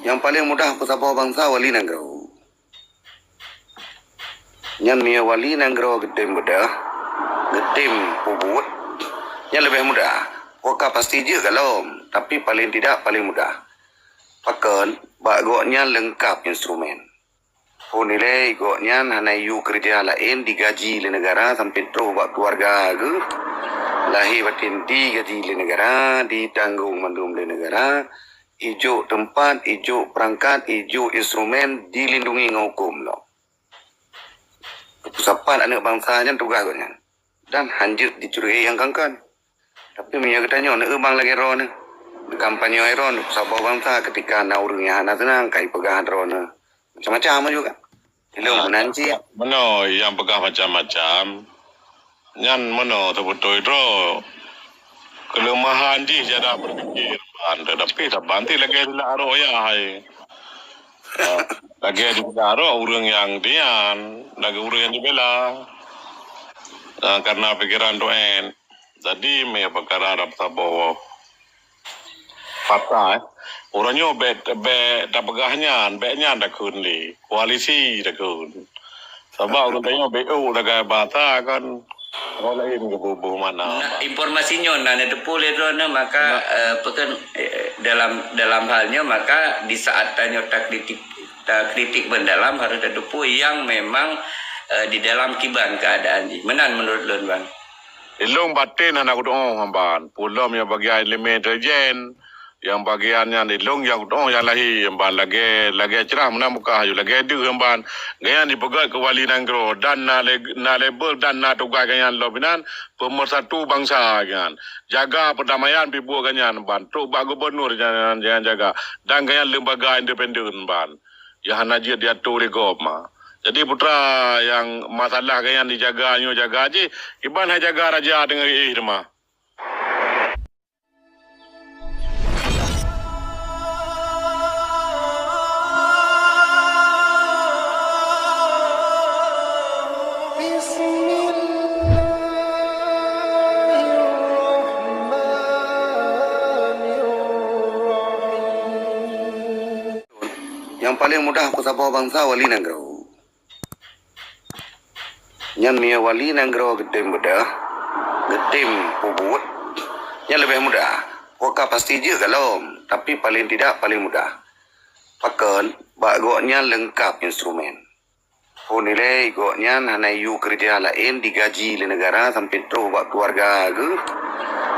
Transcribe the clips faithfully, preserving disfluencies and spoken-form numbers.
Nyang paleng mudah peusaboh bansa wali nanggroe. Nyan meunyoe wali nanggroe geutem beudôh, geutem peubuet, nyan leubeh mudah. Ka pasti jeuet golom, tapi paleng tidak paleng mudah. Pakon, bak gobnyan leungkap instrumen. Phon ilée gobnyan hana yue keureuja laén digaji lé neugara sampoe troh bak keuluwarga geuh. Lahé baten digaji lé neugara, ditanggong mandum lé neugara, ijok teumpat, ijok peurangkat, ijok instrumen dilindungi ngon huköm lom. Peusapat aneuëk bansa nyan tugaih gobnyan dan hanjeuet dicuri nyang kangkan. Tapi meunyoe geutanyoe neueu bang lagée droeneuh, neukampanye droeneuh saboh bansa keutika na ureuëng nyang hana seunang kai peugah droeneuh macam-macam juga. Ilong meunan cit. Meunoe nyang peugah macam-macam, nyan meunoe teubeutôi droe. Keuleumahan jih cara berpikir ban, tetapi saban ti lagée dilak arok yah hai. Lagée dilak arok ureuëng nyang dian, lagée ureuëng nyang dibela. Karena pikiran tu'en. Jadi meunyoe peukara rab saboh pata, eh. Uroe nyoe bék bék tapeugah nyan, bék nyan takheun lé koalisi takheun. Sabab ureuëng tanyoe bék ôk tagai basa kan. Orang lain geuboh-boh mana. Nah, informasi nyoe na neuteupeue lé droeneuh maka eh, peukon eh, dalam dalam hal nyoe maka di saat tanyoe takritik takritik mendalam harus tateupeue yang memang eh, di dalam kiban keadaan jih. Meunan menurut lôn bang. Ilong baten hana kutuoh ngon ban. Pulom nyang bagian ileumé intelijen, nyang bagian nyan ilong nyang kutuoh nyang lahé ban lagée lagée cerah meunan muka hayu lagée deuh ngon ban. Gobnyan dipeugét keu wali nanggroe dan na le na label dan na tugaih gobnyan lom inan peumeursatu bansa nyan. Jaga peudamaian pih buet gobnyan ban trok bak gubunur jangan jangan jaga dan gobnyan lembaga independen ban. Nyang hana jeuet diatur lé gob ma. Jadi putra nyang masalah gobnyan dijaga nyoe jaga jih, kiban hai jaga raja deungon iéh teuma. Nyang paleng mudah peusaboh bansa wali nanggroe. Nyan meunyoe wali nanggroe geutem beudôh, geutem peubuet, nyan leubeh mudah. Ka pasti jeuet golom, tapi paleng tidak paleng mudah. Pakon, bak gobnyan leungkap instrumen. Phon ilée gobnyan hana yue keureuja laén digaji lé neugara sampoe troh bak keuluwarga geuh.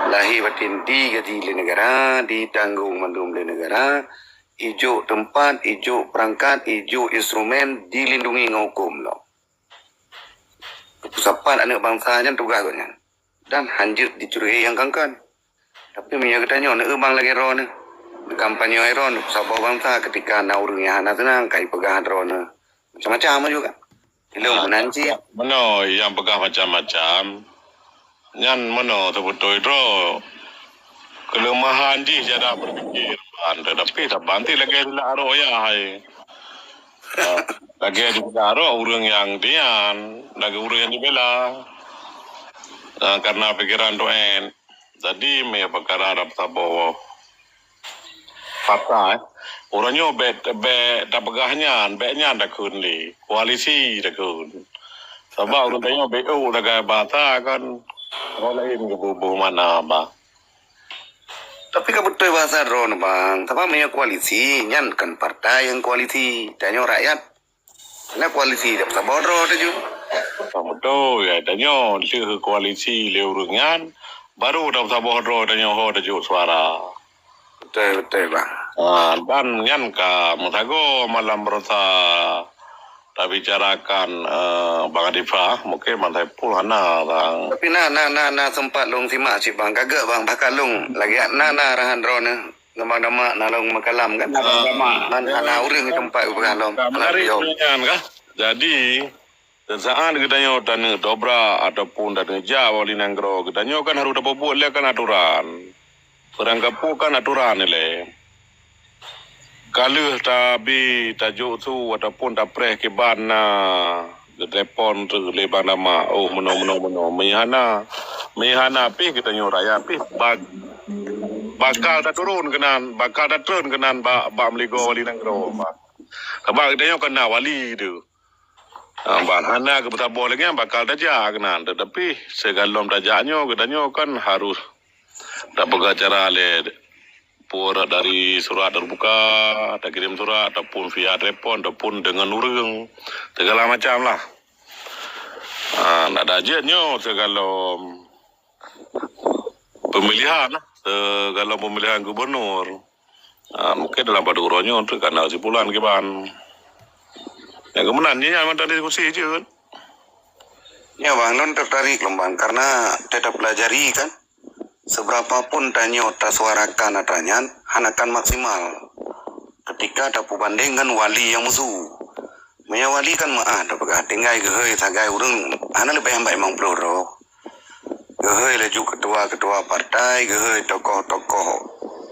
Lahé baten digaji lé neugara, ditanggong mandum lé neugara, ijok teumpat, ijok peurangkat, ijok instrumen dilindungi ngon huköm lom. Peusapat aneuëk bansa nyan tugaih gobnyan dan hanjeuet dicuri nyang kangkan. Tapi meunyoe geutanyoe neueu bang lagée droeneuh, neukampanye droeneuh saboh bansa keutika na ureuëng nyang hana seunang kai peugah droeneuh macam-macam juga. Ilong meunan cit. Meunoe nyang peugah macam-macam, nyan meunoe teubeutôi droe. Keuleumahan jih cara berpikir ban, tetapi saban ti lagée dilak arok yah hai. Lagée dilak arok ureuëng nyang dian, lagée ureuëng nyang dibela. Karena pikiran tu'en. Jadi meunyoe peukara rab saboh pata, eh. Uroe nyoe bék bék tapeugah nyan, bék nyan takheun lé koalisi takheun. Sabab ureuëng tanyoe bék ôk tagai basa kan. Orang lain geuboh-boh mana ba. Tapi ka beutôi basa droeneuh bang, sabab meunyoe koalisi nyan kan partai nyang koalisi, tanyoe rakyat. Na koalisi dak saboh droe taju. Beutôi, ya, tanyoe lheueh koalisi lé ureuëng nyan, baru dak saboh droe tanyoe ho taju suara. Beutôi, beutôi bang. Ah, dan nyan ka meusagoe malam berosa tabicarakan eh, Bang Adifah, mungkin Bang Saiful hana orang. Tapi na na na na sempat lung simak cit bang, kagak bang, bahkan lung lagi na na arahan droeneuh. Gampang damak na lôn meukalam kan? Hana ureuëng di teumpat geupeugah lom. Menarik nyan kah? Jadi, saat geutanyoe taneuk dobrak ataupun taneuk jak bak wali nanggroe, geutanyoe kan harôh tapeubuet lé kan atoran. Peurangkapeue kan atoran ilée. Ka lheueh tabi tajok su ataupun tapreh kiban na geutelepon lé bang damak, oh meunoe meunoe meunoe. Meunyoe hana, meunyoe hana pih geutanyoe rakyat pih bag Bakal tatron keunan, bakal tatron keunan bak, bak meuligoe wali nanggroe. Sabab geutanyoe kon na wali tu. Ah, ban hana geupeusaboh lagèe nyan bakal tajak keunan. Tetapi sigohlom tajak nyoe, geutanyoe kan harus tapeugah cara lé peue dari surat terbuka, takirém surat, ataupun via telepon, ataupun deungon ureueng. Segala macam lah. Ah, nak tajak nyoe sigohlom pemilihan, eh, dalam pemilihan gubernur. Ah, mungkin dalam padub uroe nyoe untuk kana kesimpulan kiban. Nyang keumeunang nyan mantong diskusi jeuet. Ya bang, lôn tertarik lom bang, karena tetap pelajari kan. Seberapa pun tanyoe tasuarakan atra nyan, hana akan maksimal ketika tapeubandeng ngon wali nyang meusu. Meunyoe wali kan meu'ah tapeugah, tinggai geuhôi sagai ureueng hana leubeh bak limong ploh droe. Geuhôi laju ketua-ketua partai, geuhôi tokoh-tokoh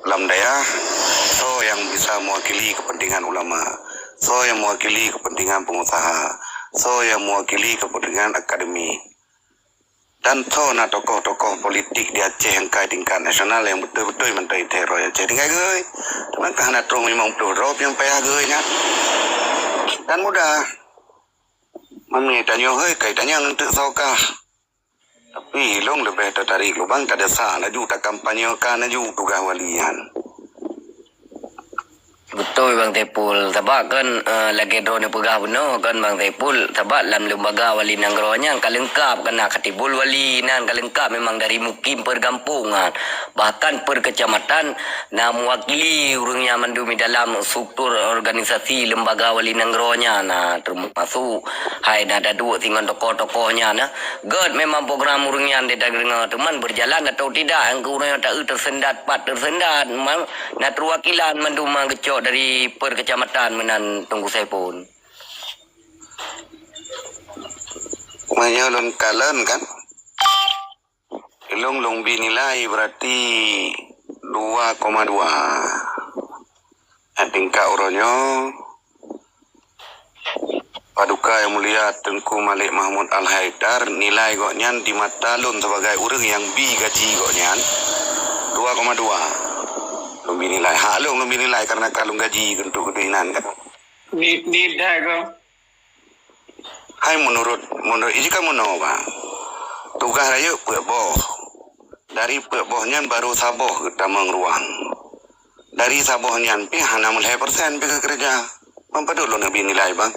lam dayah, soe nyang bisa mewakili kepentingan ulama, soe nyang mewakili kepentingan pengusaha, soe nyang mewakili kepentingan akademi. Dan soe na tokoh-tokoh politik di Aceh nyang kai tingkat nasional nyang beutôi-beutôi mantong jiteurimong Aceh tinggai geuhôi. Teuma ka hana troh limong ploh droe nyang payah geuhôi nyan. Dan mudah. Mami tanyoe hôi kai tanyong eunteuk soe kah. Tapi ilong leubeh tatarik lubang tadesak laju takampanyekan laju tugaih wali nyan. Beutôi Bang Saiful, sabab kan, eh, lagèe droeneuh peugah bunoe kan Bang Saiful, sabab lam lembaga wali nanggroe nyan ka leungkap, kan na khatibul wali, nan ka leungkap memang dari mukim perkampungan, bahkan per kecamatan na mewakili ureueng nyan mandum di dalam struktur organisasi lembaga wali nanggroe nyan, na termasuk hai na daduek singon tokoh-tokoh nyan, na. Gèt memang program ureueng nyan di dalam teuma berjalan atau tidak, nyang keu ureueng nyan taeu tersendat pat tersendat, memang na perwakilan mandum geucok dari per kecamatan meunan Teungku Saiful. Meunyoe lôn kalon kan, ilong lôn bi nilai berarti dua koma dua. Nah, tingkat uroe nyoe, Paduka Yang Mulia Teungku Malik Mahmud Al-Haidar, nilai gobnyan di mata lôn sebagai ureueng nyang bi gaji gobnyan dua koma dua. Lôn bi nilai. Hak lôn, lôn bi nilai karena ka lôn gaji untuk keutuinan kan. Ni, ni dah ko. Hai menurut, menurut iji kan meunoe, Bang. Tugaih rayeuk peuet boh. Dari peuet boh nyan baru saboh geutamong ruang. Dari saboh nyan pih hana meulhèe persen pih geukeureuja. Meupadub lôn neubi nilai, Bang.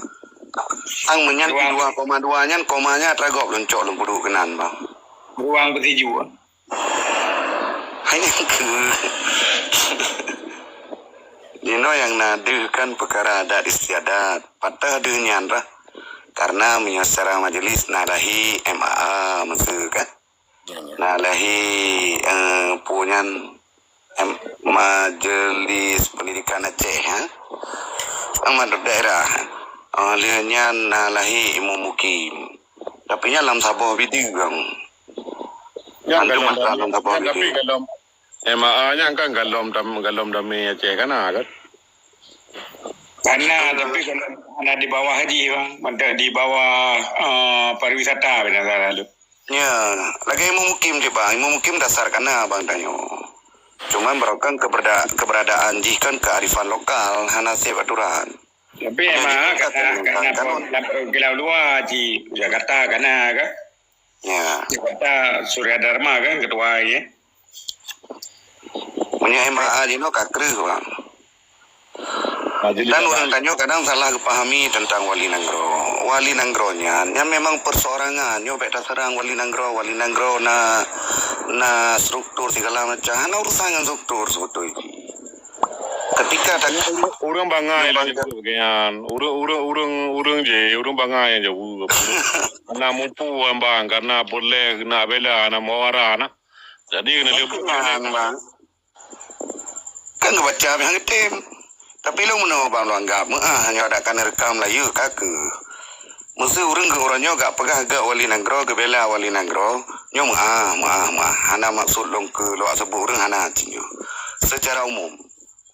Sang meunyan pih dua koma dua nyan, komanya atra gob lôn cok lôn peuduek keunan, Bang. Ruang beutijue. Hai nyang keu. Jinoe nyang na deuh kan peukara adat istiadat. Patah deuh nyan rah. Karena meunyoe secara majelis na lahé M A A meuseue kan. Ya, ya. Na lahé, eh, peue nyan, em, Majelis Pendidikan Aceh, ha? Amat daerah. Ah, lheueh nyan na lahé Imum Mukim. Tapi nyan lam saboh bideueng. Nyan mandum galom, atra lam saboh nyan tapi bideueng. Galom M A A nyan kan galom dam-, galom damé Aceh kana kan? Kana, tapi galom hana di bawah haji, Bang. Mantap di bawah, eh, pariwisata bina lalu. Ya, lagèe Imum Mukim cit, Bang. Imum Mukim dasar kana, Bang, tanyoe. Cuman barokon keberda-, keberadaan jih kan kearifan lokal, hana sép aturan. Tapi emang kana, kana, kana pun dapat kilau dua, cik Jakarta kana kan? Ya. Jakarta Surya Dharma kan ketua ya. Meunyoe M A A jinoe ka kreueh, Bang. Dan ureueng tanyoe kadang salah geupahami teuntang wali nanggroe. Wali nanggroe nyan, nyan memang perseorangan. Nyoe bèk taseurang wali nanggroe. Wali nanggroe na, na struktur segala macam. Hana urusan ngon struktur sebetulnya. Ketika ada ureueng bangai nyang jaweueb nyan. Ureueng, ureueng, ureueng, ureueng jih, ureueng bangai nyang jaweueb. Hana mupu, Bang, karena peureulèe na bela, na muhawara na. Jadi keuneuk leumoh, Bang. Kan geubaca pih han geutem. Tapi lôn meunoe bang lôn anggap meu'ah nyoe adak ka neurekam layeue ka keuh. Meuseu ureueng keu uroe nyoe gak peugah gak wali nanggroe, geubela wali nanggroe, nyoe meu'ah, meu'ah, meu'ah. Hana maksud lôn keu lôn seubut ureueng hana cit nyoe. Seucara umum,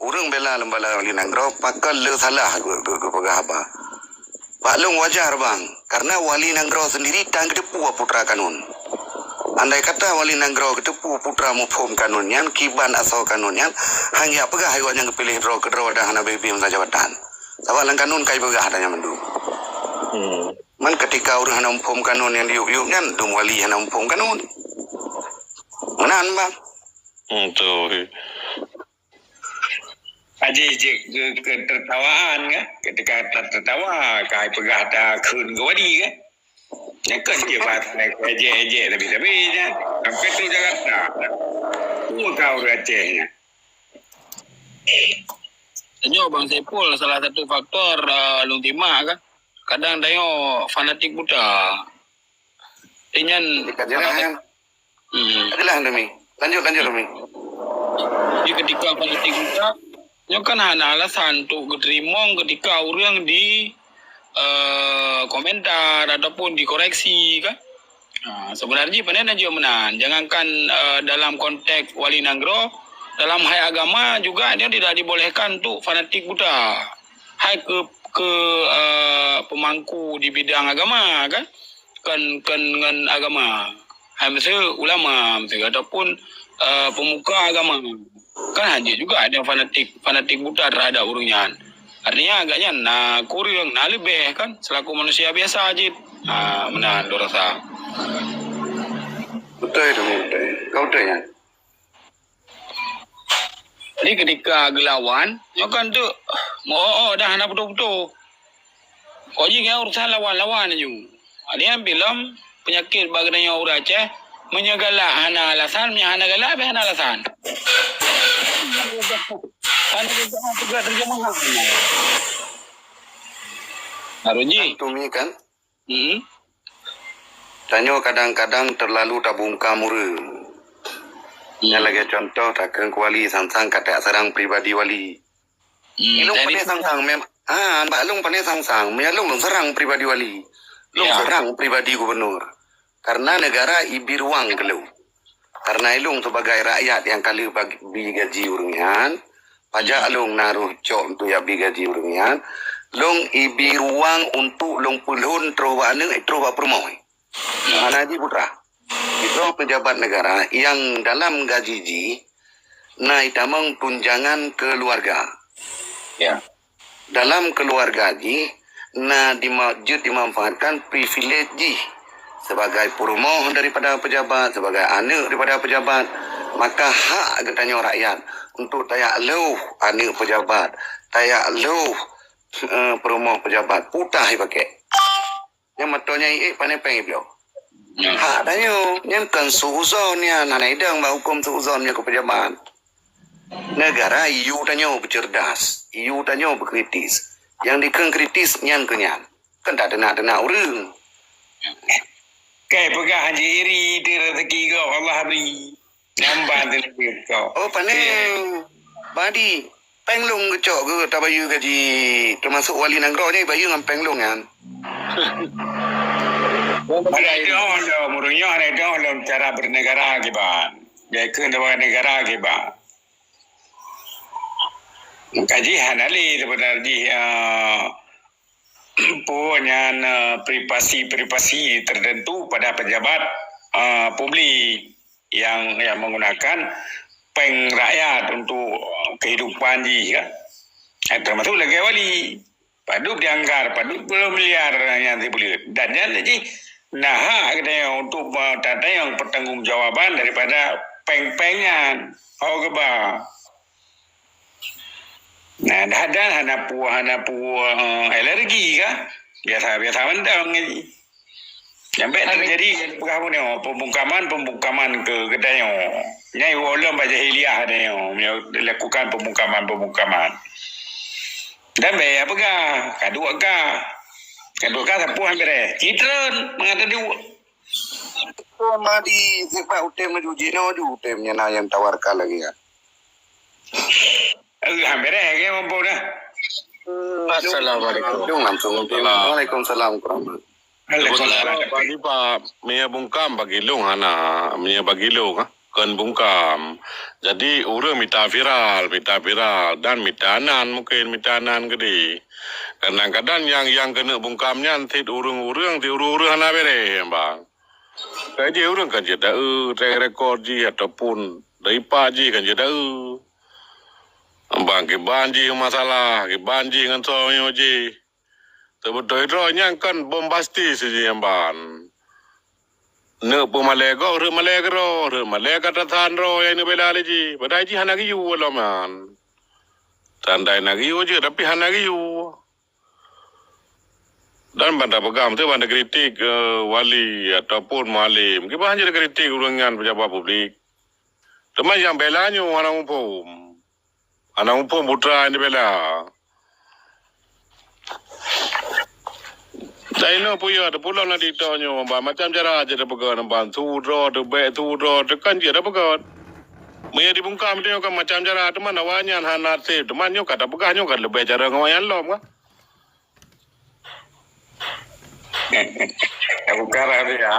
ureueng bela leumbala wali nanggroe pakon le salah geu-, geu-, geupeugah haba. Bak lôn wajar bang, karena wali nanggroe seundiri tan geuteupeue putra kanun. Andai kata wali nanggroe geuteupeue putra muphom kanun nyan, kiban asoe kanun nyan, han jak peugah awaknyan geupiléh droe keudroe dan hana beh-beh masa jabatan. Sabab lam kanun ka ipeugah dan nyan mandum. Hmm. Man ketika ureuëng hana muphom kanun nyang diyueb-yueb nyan, dum wali hana muphom kanun. Meunan, Bang. Hmm, betul. Aje jek ke, ke tertawaan kan? Ketika tertawa, kai peugah ta kheun ke wali kan? Nyan kan je bahasa ejek-ejek tapi-tapi nyan. Sampai tu Jakarta. Tua kau ureuëng Aceh nyan. Tanyoe Bang Saiful salah satu faktor uh, lôn timak kan. Kadang tanyoe fanatik buta. Inyan Dekat jalan kan? Hmm. Adalah demi. Lanjut, lanjut demi. Jadi ketika fanatik buta, nyoe kan hana alasan untuk geuteurimong ketika ureuëng di uh, komentar ataupun dikoreksi kan. Ha, sebenarnya pandai dan juga meunan. Jangankan uh, dalam konteks wali nanggroe, dalam hai agama juga dia tidak dibolehkan untuk fanatik buta. Hai ke ke uh, pemangku di bidang agama kan, kan kan dengan agama. Hai mesti ulama mesti ataupun uh, pemuka agama. Kan hanya juga ada fanatik fanatik buta terhadap ureuëng nyan. Artinya agaknya na kurang, na lebih kan selaku manusia biasa aja. Ha, meunan lôn rasa. Betul itu, betul. Kau betul ya. Jadi ketika geulawan, nyoe kan tu meu'oh-oh dah hana putôh-putôh. Kok jih nyan urusan lawan-lawan laju. Ada yang bilang penyakit bagi nyoe ureuëng Aceh, meunyoe galak hana alasan, meunyoe hana galak beh hana alasan. Kan kita peugah terjemahan. Harun ji. Tumi kan? Hmm. Tanyoe kadang-kadang terlalu tabungkam ureuëng. Hmm. Nyang lagée contoh takheun keu wali sang-sang ka taseurang pribadi wali. Hmm. Ilong pandai sang-sang mem ah bak long pandai sang-sang meulong long serang pribadi wali. Long ya. Serang pribadi gubernur. Karena negara ibi ruang keu lôn. Karena ilong sebagai rakyat yang kali bagi gaji ureuëng nyan, pajak long naruh cok untuk yabi gaji ureuëng nyan, long ibi ruang untuk long peulhon troh bak aneuk troh bak peurumoh. Hana ji putra. Sidroe pejabat negara yang dalam gaji ji na itamong tunjangan keluarga. Ya. Dalam keluarga jih na dima, jeuet dimanfaatkan privilege jih sebagai peurumoh daripada pejabat, sebagai aneuk daripada pejabat, maka hak geutanyoe rakyat untuk tayak lheueh aneuk pejabat, tayak lheueh uh, peurumoh pejabat, putah ipakek. Nyang meutonya iék pané péng ibloe. Hak tanyoe, nyan kan suuzon nyan, hana idong bak huköm suuzon nyoe keu pejabat. Negara iyu tanyoe beucerdas, iyu tanyoe beukritis. Nyang dikheun kritis nyan keu nyan. Kan tak teunak-teunak ureuëng. Kai peugah haji iri di rezeki gob Allah bri. Nyamban teuleubeh kau. Oh, pané. Badi, péng lôn geucok geu tabayeue gaji, teumasuk wali nanggroe nyan ibayeue ngon péng lôn nyan. Ada itu Allah, murunya ada itu Allah cara bernegara kiban. Dia ke negara kiban. Kaji hana li sebenarnya uh, punya uh, privasi-privasi tertentu pada pejabat uh, publik. Yang yang menggunakan péng rakyat untuk kehidupan jih kan. Eh, termasuk lagée wali. Padub dianggar, padub puluh miliar yang dibulit. Dan nyan jih nah hak kita yang untuk yang pertanggungjawaban daripada péng-péng nyan. Ho geuba. Nah, dah dan hana pu hana pu uh, alergi kah? Biasa biasa mantong ngaji. Sampai terjadi peugah bunoe pembungkaman-pembungkaman ke geutanyoe. Nyai ulôn bak jahiliah tanyoe melakukan pembungkaman-pembungkaman. Dan bayar peugah, kaduk ka. Kaduk ka sapuh hampir eh. Citron mengata dua. Madi sifat utem laju jinoe ju utem nyana yang tawarkan lagi ya. Eh, hampir eh ke mampu dah. Assalamualaikum. Langsung Waalaikumsalam warahmatullahi. Waalaikumsalam. Bagi Pak, meunyoe bungkam bagi lôn hana, meunyoe bagi lôn ah, kon bungkam. Jadi ureuëng mita viral, mita viral dan mita nan mungkin mita nan gede. Kadang-kadang yang yang kena bungkam nyan sit ureuëng-ureuëng, sit ureuëng-ureuëng hana bereh, bang. Ka jih ureuëng kan jeuet daeu, track record jih ataupun daripada jih kan jeuet daeu. Ban kiban jih masalah, kiban jih ngon soe jih. Teubeutôi droe nyang kon bombastis jih nyan ban. Neuk peumalée gob, rhot malée keudroe, rhot malée kata san droe nyang neubela lé jih. Padahai jih hana geuyue lom nyan. Tandai na geuyue jeuet, tapi hana geuyue. Dan ban tapeugah, meuseu ban takritik, eh, wali ataupun mualim. Kiban jeuet takritik ureuëng nyan pejabat publik. Teuma nyang bela nyoe hana muphom. Hana muphom putra nyang dibela. Dan inoe peue ya, teupulon na di TikTok nyoe, ban macam cara jeuet tapeugah, ban su droe, teubek su droe, teukan jeuet tapeugah. Meunyo dibungkam nyoe kan macam cara, teuma awaknyan hana sép, teuma nyoe ka tapeugah nyoe kan leubeh cara ngon awaknyan lom kan. Bukan lah dia.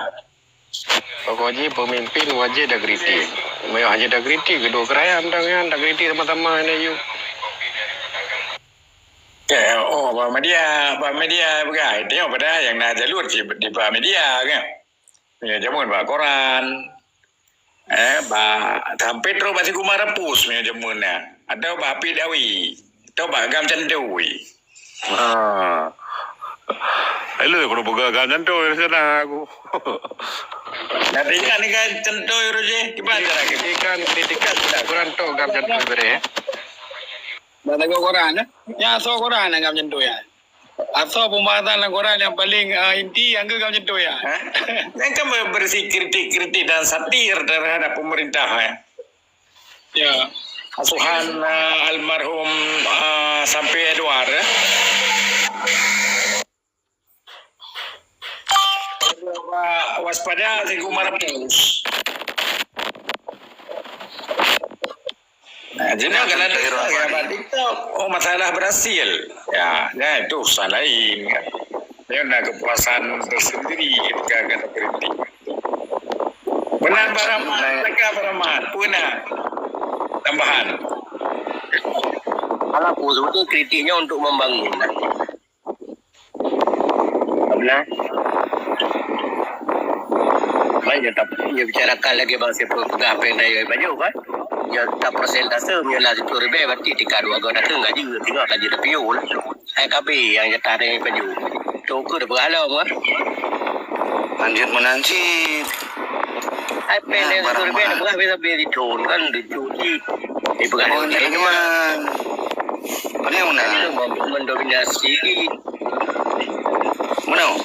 Pokok jih pemimpin wajéb takritik. Meunyo hana takritik, keudua keurayan tangan takritik sama-sama hana yue. Ya, oh, bak media, bak media peugah. Tengok pada yang na jalur di, di bak media kan. Ya, jameun bak koran. Eh, bak, sampai terus bak si Kumar Rapus punya jameun na. Atau bak Apit Dawi. Atau bak Gam Cantui. Ha. Hello, aku peugah Gam Cantui sana aku. Nanti kan ni kan Cantui Roje. Kiban cara kita. Kritikan, kritikan tidak kurang tu Gam Cantui beri. Dah tengok koran, eh? Ya, so koran Gam Cantui ya. Asal pembahasan lam koran yang paling, ah, inti yang ke Gam Cantui ya. Ha? Yang kan ber-, berisi kritik-kritik dan satir terhadap pemerintah ya. Ya. Asuhan, ah, almarhum, ah, Sampai Edward ya. Waspada si Kumar Rapus. Nah, jadi kan ada TikTok, oh, masalah berhasil. Ya, ya itu urusan lain kan. Dia nak kepuasan tersendiri ketika kena kritik. Benar barang mana, mereka barang mana, pun nak tambahan. Alah, aku sebetulnya kritiknya untuk membangun. Benar. Baik, ya, tapi ya bicarakan lagi bang siapa pegang apa yang daya baju kan. Ya tak persentase, ya lah situ ribet berarti tingkat dua gol datang gaji tinggal gaji tapi yo lah. Hai kabe yang jatah dengan baju. Tu ke dah berhala apa? Lanjut menanjit. Hai pendek tu ribet dah berapa habis habis di tu kan di cuci. Di pegang. Oh, jadi mana? Mana yang mana? Mendominasi. Meunoe,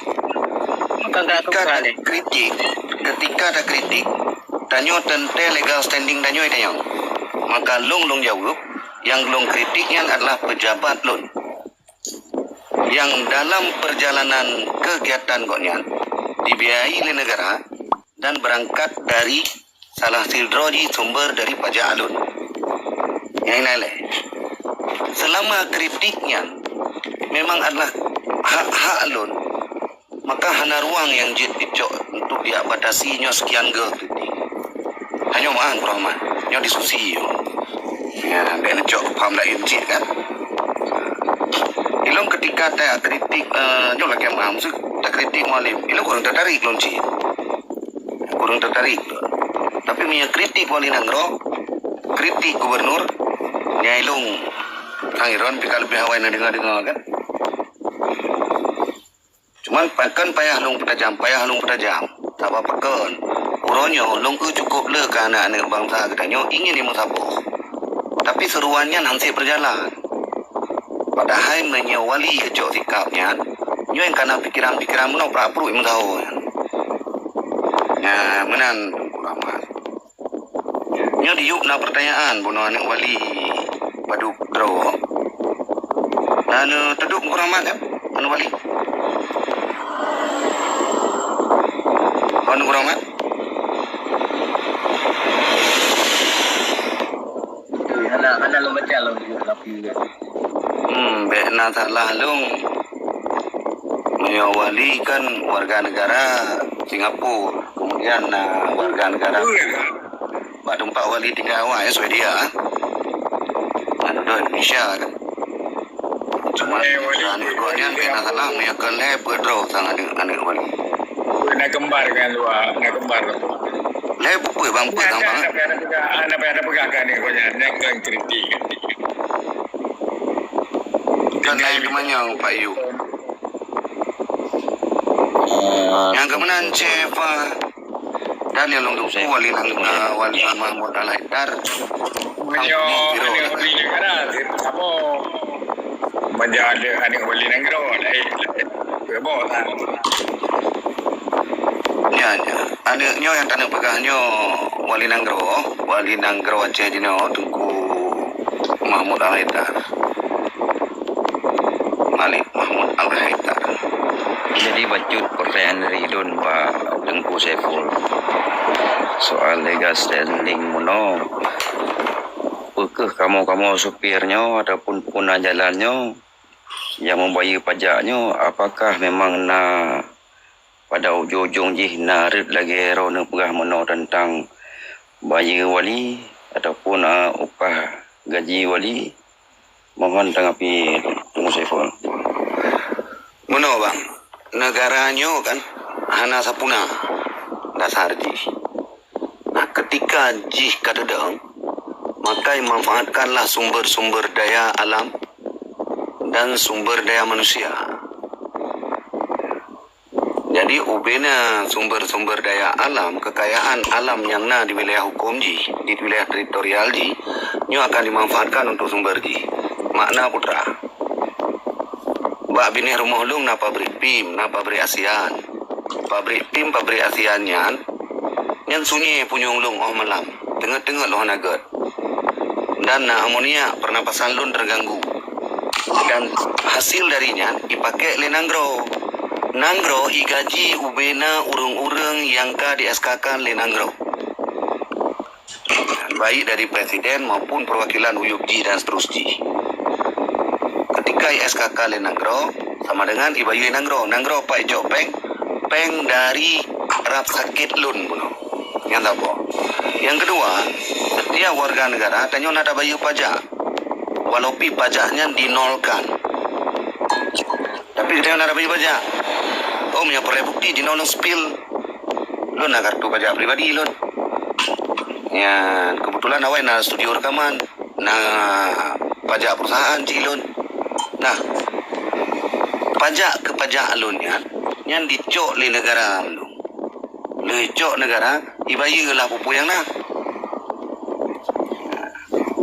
ketika takritik, ketika takritik, tanyoe teuntée legal standing tanyoe tanyong. Maka lôn, lôn jaweueb, nyang lôn kritik nyan adalah pejabat lôn nyang dalam perjalanan kegiatan gobnyan dibiayai lé negara dan berangkat dari salah sidroe jih sumber dari pajak alun. Nyang inan lé, selama kritik nyan memang adalah hak-hak alun, maka hana ruang nyang jeuet jicok untuk dibatasi nyoe sekian gol kritik. Hanyoe meu'ah, Abdurrahman, nyoe diskusi nyoe. Ya, bèk neucok paham laén cit kan. Ilong ketika takritik, eh, nyoe lagèe meu'ah, maksud takritik mualim. Ilong kurang tertarik lôn cit. Kurang tertarik lôn. Tapi meunyo kritik wali nanggroe, kritik gubernur, nyan ilong sang iron pih ka leubeh awai na deungo-deungo kan. Cuman pakon payah lôn peutajam, payah lôn peutajam. Sabab pakon? Uroe nyoe lôn eu cukup le keu aneuk-aneuk bansa geutanyoe ingin imeusaboh. Tapi seuruan nyan han sép peujalan. Padahai meunyoe wali geucok sikap nyan, nyoe nyang kana pikeran-pikeran meunoe prak pruet meusaho nyan. Nah, meunan Teungku Rahmat. Nyoe diyueb na peurtanyaan bunoe aneuk wali padub droe. Na neuteudok Teungku Rahmat nyan, aneuk wali? Hon Teungku Rahmat? Hana, hana lôn baca lôn tapi. Hmm, bèk na salah lôn. Meunyoe wali kan warga negara Singapura, kemudian na warga negara bak teumpat wali tinggai awak, ya, Swedia. Aneuk droe Indonesia kan. Cuma aneuk droe nyan bèk na salah, meunyoe kon lhèe peuet droe sang aneuk, aneuk wali. Na kembar kan dua, na kembar. Lé, peue bang, peue bang, bang? Ada peugah, ada peugah kan ni, kau nyan, nyan kan kritik. Kan lain teumanyong, Pak Yu. Nyang keumeunang Ceva dan nyang lôn tuku Wali Nang-, eh, Wali Mahmud Al-Haidar. Meunyoe aneuk wali negara, sama. Meunyoe aneuk wali nanggroe, lain, lain. Boh, ha. Nya, nya. Aneuk nyoe nyang taneuk peugah nyoe wali nanggroe, wali nanggroe Aceh jinoe Teungku Mahmud Al-Haidar. Malik Mahmud Al-Haidar. Jadi bacut pertanyaan dari lôn bak Teungku Saiful. Soal legal standing meunoe, peu kheueh kamoe-kamoe supir nyoe ataupun peuguna jalan nyoe nyang membayar pajak nyoe, apakah memang na pada ujong-ujong jih na rhot lagèe droeneuh peugah meunoe teuntang bayeue wali ataupun, a, upah gaji wali? Mohon tanggapi Teungku Saiful. Meunoe, Bang, neugara nyoe kan hana sapeue na dasar jih. Nah, keutika jih ka teudong, maka manfaatkanlah sumber-sumber daya alam dan sumber daya manusia. Jadi, ubena sumber-sumber daya alam, kekayaan alam nyang na di wilayah hukum jih, di wilayah teritorial jih, nyoe akan dimanfaatkan untuk sumber jih. Makna putra. Bak binéh rumoh lôn na pabrik pim, na pabrik ASEAN. Pabrik pim, pabrik ASEAN nyan, nyan sunyi punyueng lôn óh malam. Teungeut-teungeut lôn hana gèt. Dan na amonia, pernapasan lôn terganggu. Dan hasil dari nyan ipakèk lé nanggroe. Nanggroe igaji ubena ureueng-ureueng nyang ka di-SK-kan lé nanggroe. Baik dari presiden maupun perwakilan uyueb jih dan seterus jih. Ketika i-SK-kan lé nanggroe, sama dengan ibayeue nanggroe. Nanggroe pat icok péng? Péng dari rab sakét lôn bunoe. Nyang saboh. Nyang keudua, setiap warga negara tanyoe na tabayeue pajak. Walau pi pajak nyan dinolkan. Tapi geutanyoe na tabayeue pajak. Oh, meunyoe peureulèe bukti, jinoe lôn spill. Lôn na kartu pajak pribadi lôn. Nyan, kebetulan awai na studio rekaman, na pajak perusahaan cit lôn. Nah, pajak keu pajak lôn nyan, nyan dicok lé negara lôn. Lheueh cok negara, ibayeue lah peue-peue nyang na.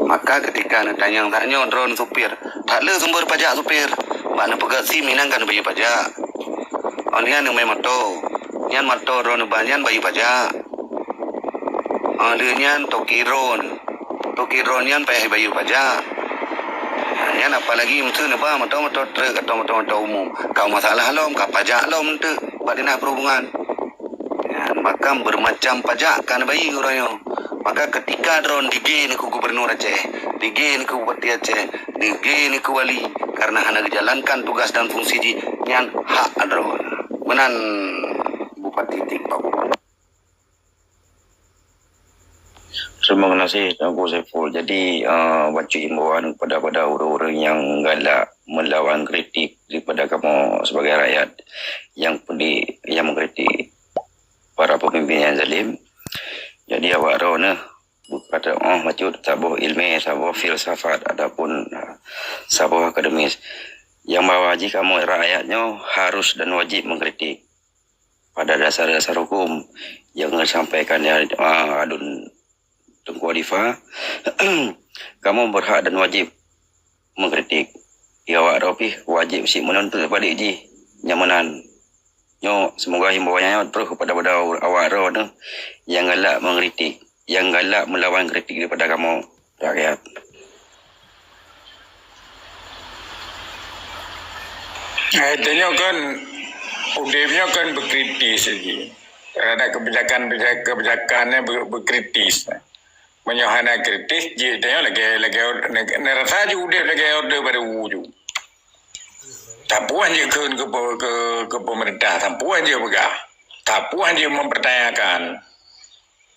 Maka ketika neutanyong that nyoe droeneuh supir, that le sumber pajak supir, bak neupeugèt sim inan ka neubayeue pajak. Oh, nyan neumè moto, nyan moto droeneuh ba nyan bayeue pajak. Oh, lheueh nyan toki droeneuh, toki droeneuh nyan payah bayeue pajak. Nyan apalagi miseue neuba moto-moto truk atau moto-moto umum, ka masalah lom, ka pajak lom teuk bak dinas perhubungan. Nyan, maka bermacam pajak ka neubayeue uroe nyoe. Maka keutika droeneuh digèe keu gubernur Aceh, digèe keu bupati Aceh, digèe keu wali, karena hana geujalankan tugas dan fungsi jih, nyan hak droeneuh. Meunan Bupati Tik Pak Bupati. Terima kasih Teungku Saiful. Jadi, uh, bacut imbauan kepada, pada ureueng-ureueng nyang galak melawan kritik daripada kamoe sebagai rakyat yang pedih, yang mengkritik para pemimpin yang zalim. Jadi, awak droeneuh bukan oh, bacut saboh ilmu, saboh filsafat ataupun, uh, saboh akademis. Yang bahwa jih kamoe rakyat nyoe harus dan wajib mengkritik pada dasar-dasar hukum yang disampaikan di, ah, adun Teungku Alifa, kamoe berhak dan wajib mengkritik. Ya, awak droe pih wajib cit menuntut balik jih nyang meunan. Nyoe, semoga himbauan nyoe terus kepada, pada awak droeneuh nyang galak mengkritik, nyang galak melawan kritik daripada kamoe rakyat. Eh, tanyoe kan, udeb nyoe kan beukritis lagi. Terhadap kebijakan-kebijakan nyan be-, beukritis. Meunyoe hana kritis, jih tanyoe lagèe, lagèe orde, ne-, ne rasa jih udeb lagèe orde baru ju. Tapuan jih kheun keu pe-, keu, keu pemerintah, tapuan jih peugah. Tapuan jih mempertanyakan.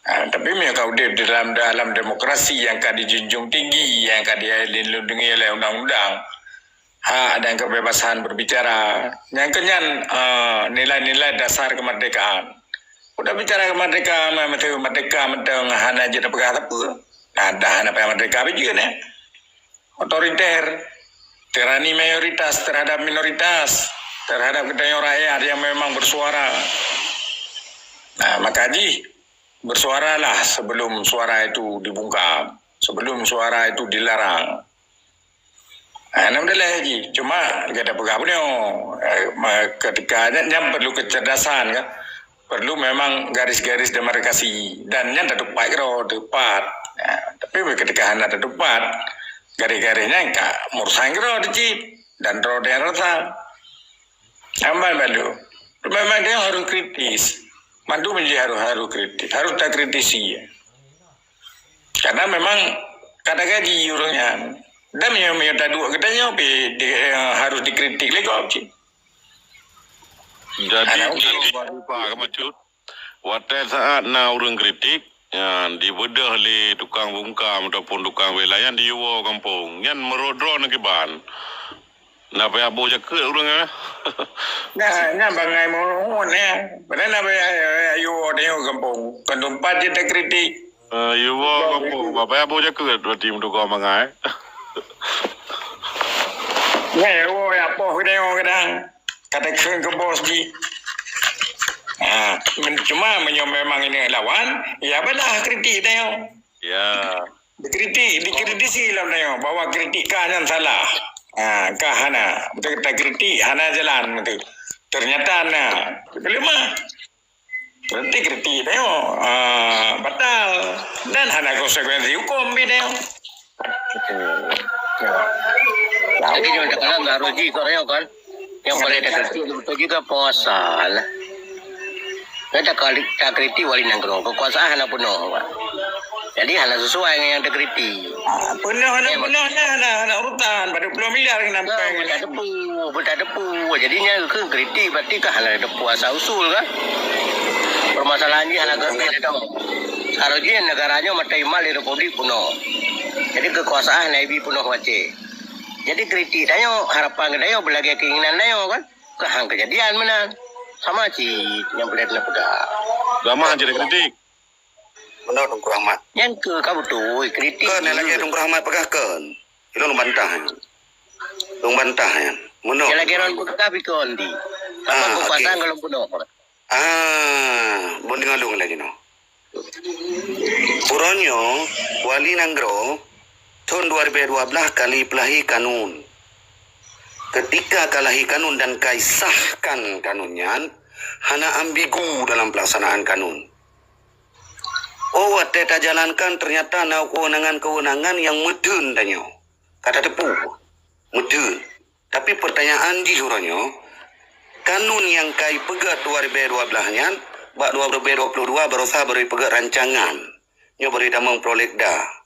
Ha, tapi meunyoe ka udeb di dalam, dalam demokrasi nyang ka dijunjung tinggi, nyang ka dilindungi oleh undang-undang, hak dan kebebasan berbicara. Nyang keunyan, eh, nilai-nilai dasar kemerdekaan. Udah bicara kemerdekaan, meuteumerdeka mantong hana jeuet peugah sapeue. Nah, dah hana payah merdeka pih jeuet, eh. Otoriter, tirani mayoritas terhadap minoritas, terhadap geutanyoe rakyat yang memang bersuara. Nah, maka jih, bersuaralah sebelum suara itu dibungkam, sebelum suara itu dilarang. Ah, alhamdulillah lagi. Cuma kita peugah punya, eh, ma-, ketika nyan, nyan perlu kecerdasan kan. Perlu memang garis-garis demarkasi. Dan nyan tatupat kira tepat. Ah, tapi ketika hana tatupat, garis-garis nyan ka mursang kira cit. Dan roda rasa. Aman balu. Memang dia harus kritis. Mandum dia harus, harus kritis. Harus tak kritisi. Karena memang kada gaji urang nyan. Dan meunyoe, meunyoe taduek geutanyoe pih di, eh, harus dikritik lé gob cit. Jadi, hana usul. Watée saat na ureuëng kritik, ya, dibeudôh lé tukang bungkam ataupun tukang bela nyan diyue woe gampông. Nyan meurot droe na kiban. Na payah boh jakeuet ureuëng, eh? Nah, nyan bangai muhun, eh. Padahal na payah, eh, yue woe tanyoe gampông. Kan teumpat jih takritik. Eh, yue woe gampông, ba payah boh jakeuet berarti meutugoe mangai. Nyan yue woe ya poh keu tanyoe kadang. Kata kheun keu bos jih. Ha, men-, cuma meunyoe memang ini lawan, ya balah kritik tanyoe. Ya. Dikritik, dikritisi lom tanyoe bahwa kritik kah nyan salah. Ha, kah hana. Beutôi kita kritik, hana jalan beutôi. Ternyata na. Keulima. Berarti kritik tanyoe, ha, batal. Dan hana konsekuensi hukum pih tanyoe. Jadi nyoe teuka nggak rugi kok nyoe kan. Nyang paléng takritik beutôi juga pasal. Kan takali-, takritik wali nanggroe, keukuasaan hana peunoh, Pak. Jadi hana sesuai ngon nyang takritik. Ah, peunoh hana, peunoh hana, hana, hana urutan, pada puluh miliar keunan pèng. Beutateupeu, beutateupeu. Jadi nyan keuh kritik berarti ka hana teupeu asal usul kan. Permasalahan jih hana keuh. Harôh jih negara nyoe meuteumèe lé republik peunoh. Jadi keukuasaan hana ibi peunoh wacée. Jadi kritik tanyoe, harapan geutanyoe beulagèe keinginan tanyoe kan. Keuhang keujadian meunan. Sama cit nyang boleh na peugah. Ramah jadi kritik. Benar Teungku Rahmat. Nyan keuh ka beutôi kritik. Kon lagèe Teungku Rahmat peugah kon. Ilôn bantah nyan. Lôn bantah nyan. Meunoe. Lagèe lôn peugah bikon di. Sama kupasang kalau bunoe. Ah, bon deungoe lôn lagèe nyoe. Uroe nyoe, wali nanggroe thon dua ribu dua belas kali peulahi kanun. Ketika ka lahé kanun dan ka isahkan kanun nyan, hana ambigu dalam pelaksanaan kanun. Oh, watèe tajalankan ternyata na kewenangan-kewenangan nyang meutheun tanyoe. Ka tateupeue, meutheun. Tapi pertanyaan jih uroe nyoe, kanun nyang ka ipeugét dua ribu dua belas nyan, bak dua ribu dua puluh dua barosa baru ipeugét rancangan. Nyoe baru itamong prolegda.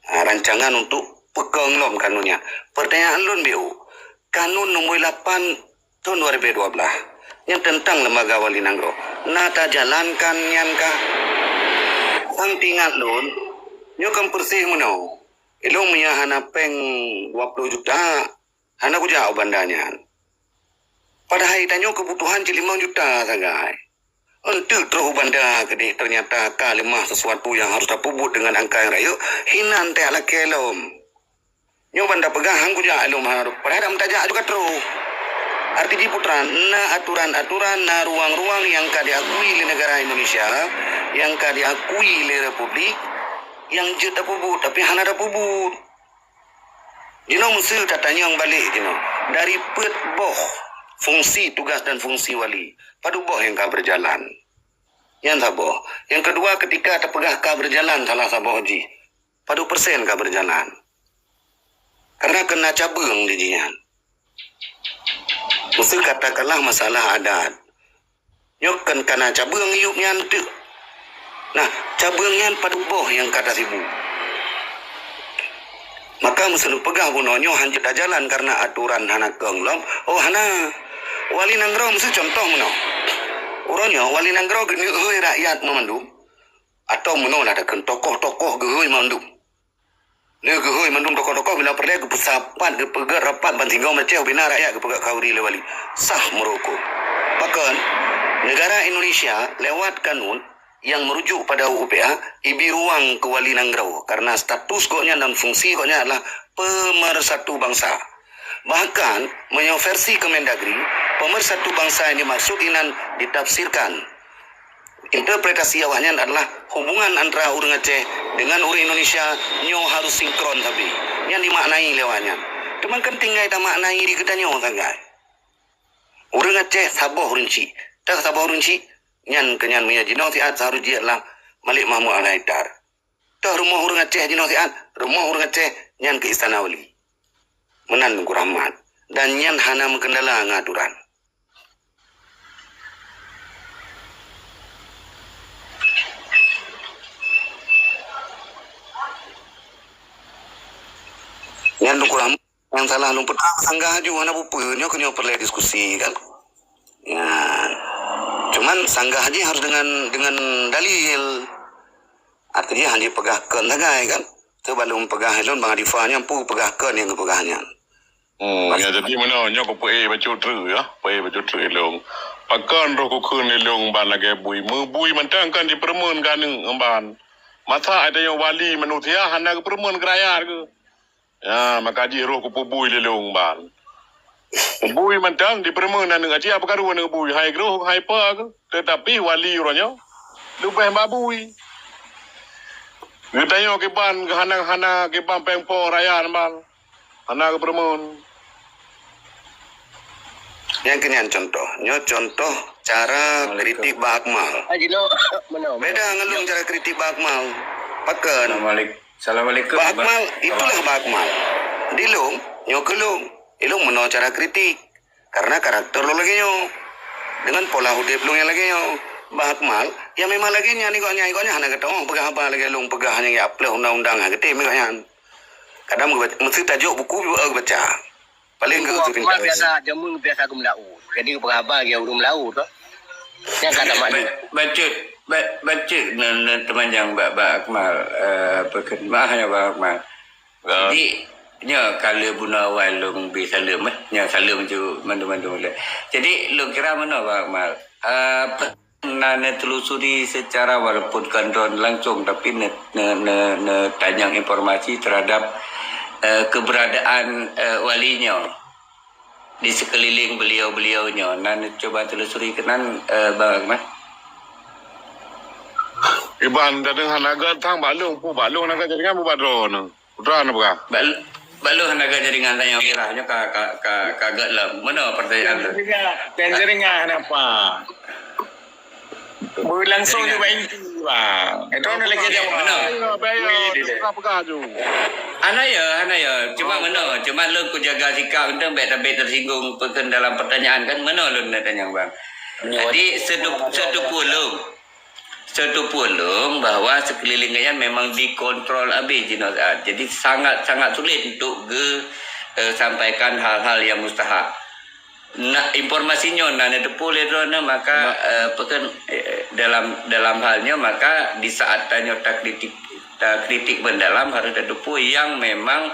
Ha, rancangan untuk peukong lom kanun nyan. Pertanyaan lôn biôh, kanun nombor lapan tahun dua ribu dua belas nyan tentang lembaga wali nanggroe. Na tajalankan nyan kah? Sang teuingat lôn, nyoe kan peureséh meunoe. Ilôn meunyo hana péng dua puluh juta, hana kujak u banda nyan. Padahai tanyoe keubutuhan cit limong juta sagai. Enteuk troh u banda keudéh, ternyata ka leumah sesuatu nyang harus tapeubuet deungon angka nyang rayeuk, hinan tajak lakèe lom. Nyoe ban tapeugah han kujak lom, padahai dak meutajak juga troh. Arti jih peue treuk, na aturan-aturan, na ruang-ruang nyang ka diakui lé negara Indonesia, nyang ka diakui lé republik, nyang jeuet tapeubuet, tapi hana tapeubuet. Jinoe meuseu tatanyong balek jinoe, dari peuet boh fungsi, tugas dan fungsi wali, padub boh nyang ka berjalan? Nyan saboh. Nyang keudua, ketika tapeugah ka berjalan salah saboh jih, padub persen ka berjalan? Karena keuna cabeueng di jih nyan. Meuseu katakanlah masalah adat. Nyoe kan kana cabeueng yup nyan teuk. Nah, cabeueng nyan padub boh nyang ka tasibu. Maka meuseu neupeugah bunoe nyoe hanjeuet tajalan karena aturan hana kong lom. Oh, hana. Wali nanggroe meuseu contoh meunoe. Uroe nyoe wali nanggroe geuneuk hôi rakyat meumandum. Atau meunoe lah takheun tokoh-tokoh geuhôi mandum. Lé geuhôi mandum tokoh-tokoh bila peureulée geupeusapat, geupeugét rapat ban singoh meucéh ubina rakyat geupeugét khauri lé wali. Sah meurukon. Pakon, negara Indonesia lewat kanun yang merujuk pada U U P A ibi ruang keu wali nanggroe karena status gobnyan dan fungsi gobnyan adalah pemersatu bangsa. Bahkan, meunyoe versi Kemendagri, pemersatu bangsa yang dimaksud inan ditafsirkan. Interpretasi awaknyan adalah hubungan antara ureuëng Aceh dengan ureuëng Indonesia nyoe harus sinkron sabe. Nyan dimaknai lé awaknyan. Teuma kan tinggai tamaknai di geutanyoe sagai. Ureuëng Aceh saboh ureuëng chik. Teuh saboh ureuëng chik, nyan keunyan meunyoe jinoe siat seharus jih adalah Malik Mahmud Al-Haidar. Teuh rumoh ureuëng Aceh jinoe siat, rumoh ureuëng Aceh nyan keu Istana Wali. Meunan Teungku Rahmat. Dan nyan hana meukeundala ngon aturan. Nyan Teungku Rahmat, nyang salah lôn peutrang sanggah aju hana bupeue, nyoe keuh nyoe peureulée diskusi kan. Nyan. Cuman sanggah jih harus dengan, dengan dalil. Artinya hana peugah kon sagai kan. Teuh ban lôn peugah lôn Bang Adifah nyan peue peugah kon nyang geupeugah nyan. Hmm, ya, jadi meunoe nyoe kupeue bacut treuk ya, peue bacut treuk ilong. Pakon roh kukheun ilong ban lagée bui. Meubui mantong kan dipeureumeun ganeuk ban. Masa ada nyang wali manusia hana geupeureumeun keu rakyat keuh. Ya, maka jih roh kupeubui ilong ban. Bui mantong dipeureumeun aneuk aci apa karu aneuk bui. Hai groh, hai pa keuh. Tetapi wali uroe nyoe leubeh babui. Geutanyoe kiban hana, hana kiban péng po raya ban. Hana geupeureumeun. Nyang keunyan contoh. Nyoe contoh cara kritik Bang Akmal. Beda ngon lôn cara kritik Bang Akmal. Pakon? Assalamualaikum. Assalamualaikum. Bang Akmal, itulah Bang Akmal. Di lôn, nyoe keuh lôn. Di lôn meunoe cara kritik. Karena karakter lôn lagée nyoe. Dengan pola udeb lôn nyang lagée nyoe. Bang Akmal, ya memang lagée nyan, igok nyan, igok nyan hana geutanyoe peugah haba lagée lôn peugah nyang ya pleuh undang-undang ha geutem igok nyan. Kadang meubaca, meusti tajok buku, eh, baca. Paling geuh tu ringkas. Biasa, jameun biasa geumeulaôt. Jadi peugah haba lagée ureuëng meulaôt tu. Nyang kata mak ni. Bacut, bacut nan, nan teumanjang bak, bak Akmal, eh, peukeuh maah ya bak Akmal. Jadi, nyoe ka lheueh bunoe awai lôn bi saleuem, eh. Nyoe saleuem ju mandum-mandum lé. Jadi, lôn kira meunoe, Bang Akmal. Ah, pe-, na neutelusuri secara walaupun kon droen langsung, tapi ne-, ne-, ne-, neutanyong informasi terhadap, eh, keberadaan, eh, wali nyoe di sekeliling beliau-beliau nyoe. Na neucuba telusuri keunan, eh, Bang Akmal. Iban, dan hana geuthang bak lôn, pu bak lôn hana geujaringan, pu bak droeneuh. Putra na peugah. Bak, bak lôn hana geujaringan tanyong mirah nyoe ka, ka, ka, ka gét lom. Meunoe pertanyaan tu. Jaringan, dan jaringan kenapa? Berlangsung juga inti, bang. Itu nak lagi jawab. Meunoe. Hana ya, hana ya. Cuma meunoe, cuma lôn kujaga sikap untuk bek tabek tersinggung peukeuh dalam pertanyaan kan. Meunoe lôn nak tanyong, bang. Jadi, setu-, setupu lôn. Setupu lôn bahwa sekeliling gobnyan memang dikontrol abéh jinoe siat. Jadi sangat-sangat sulit untuk ge, eh, sampaikan hal-hal yang mustahak. Nah, informasi nyoe na neuteupeue lé droeneuh, maka, eh, peukeuh, eh, dalam, dalam hal nyoe, maka di saat tanyoe takritik, takritik mendalam harus tateupeue yang memang,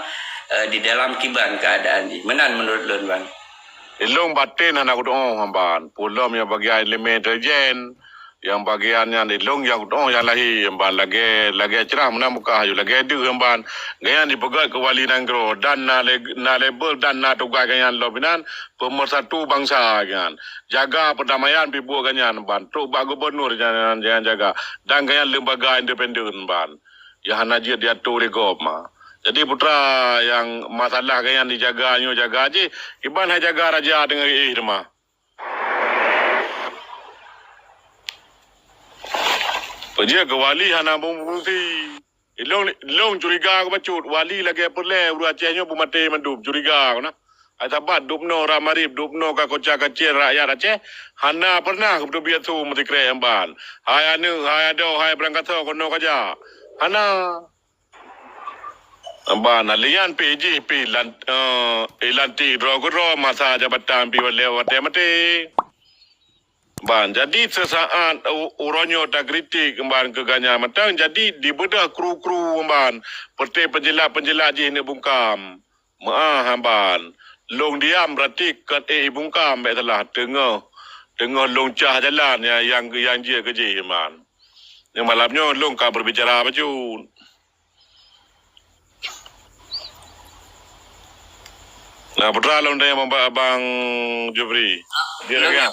eh, di dalam kiban keadaan jih. Meunan menurut lôn, Bang. Ilong baten hana kudoh, Bang. Pulom nyang bagian elemen intelijen, nyang bagian nyan ilong nyang kudoh nyang lahé, Bang. Lagée, lagée cerah meunan muka ayu, lagée deuh, Bang. Gobnyan dipeugét keu wali nanggroe dan na le-, na label dan na tugaih gobnyan lom inan pemersatu bangsa nyan. Jaga perdamaian pih buet gobnyan, Bang. Trok bak gubernur jangan, jangan jaga. Dan gobnyan lembaga independen, Bang. Nyang hana jeuet diatur lé gob ma. Jadi putra nyang masalah gobnyan dijaga nyoe jaga jih, kiban hai jaga raja deungon éh teuma. Peujeuet keu wali hana meufungsi. Ilong, ilong curiga keu bacut, wali lagée peureulée ureuëng Aceh nyoe beumaté mandum, curiga keu na. Hai sabat dubnoe ram arif, dubnoe ka koca kacil rakyat Aceh, hana pernah geuteubiet su meusikrek Bang. Hai aneuk, hai adoe, hai beurangkasoe keunoe kaja. Hana. Bang, na lian pih jih pih lan-, eh, ilantik droe keudroe masa jabatan pih lewat watée maté. Ban, jadi seusaat u-, uroe nyoe takritik ban keu ganya mantong, jadi dibeudoh kru-kru ban, peureté peujilat-peujilat jih neubungkam. Meu'ah ban. Lôn diam, berarti kon ék ibungkam, bék salah. Teungoh, teungoh lôn cah jalan nyang, nyang, nyang jeuet keu jih ban. Nyang malam nyoe lôn ka berbicara bacut. Nah, putra lôn tanya Bang, Bang Jufri. Dia lagi.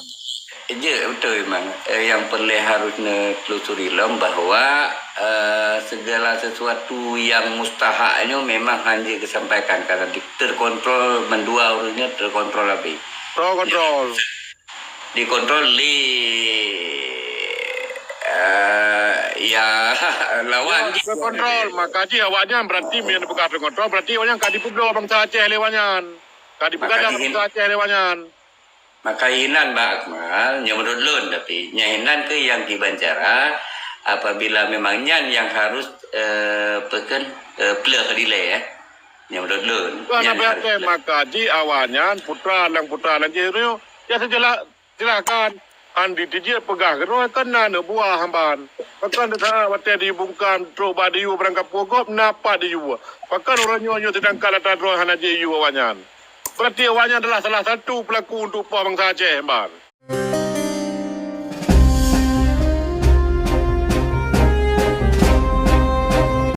Ya, betul memang. Eh, yang perlu harus netelusuri lom bahwa, eh, segala sesuatu yang mustahak nyoe memang hanya disampaikan karena di-, terkontrol, mandua ureueng nyoe terkontrol habis. Terkontrol. Dikontrol lé, eh, ya, lawan. Ya, jih terkontrol. Maka jih awaknyan berarti meunyo peugah terkontrol, berarti awaknyan ka dipeubloe bansa Aceh lé awaknyan. Ka dipeugah bansa Aceh lé awaknyan. Maka inan Bang Akmal, nyoe menurut lôn, tapi nyan inan ke yang kiban cara, apabila memang nyan yang harus, eh, peken, eh, pleh dilée, eh. Nyoe menurut lôn. Bukan nyan apa yang harus pleh. Maka jih awaknyan, putra dan putra dan jih, ya, sejelas, silahkan. Andi tijih peugah keudroe keunan buah ban. Pakon teusaat watée dibungkam trok bak diyue barangkapeue gob na pat diyue. Pakon uroe nyoe nyoe sedangkan ata droe hana jiyue awaknyan. Berarti awaknyan adalah salah satu pelaku untuk poh bansa Aceh ban.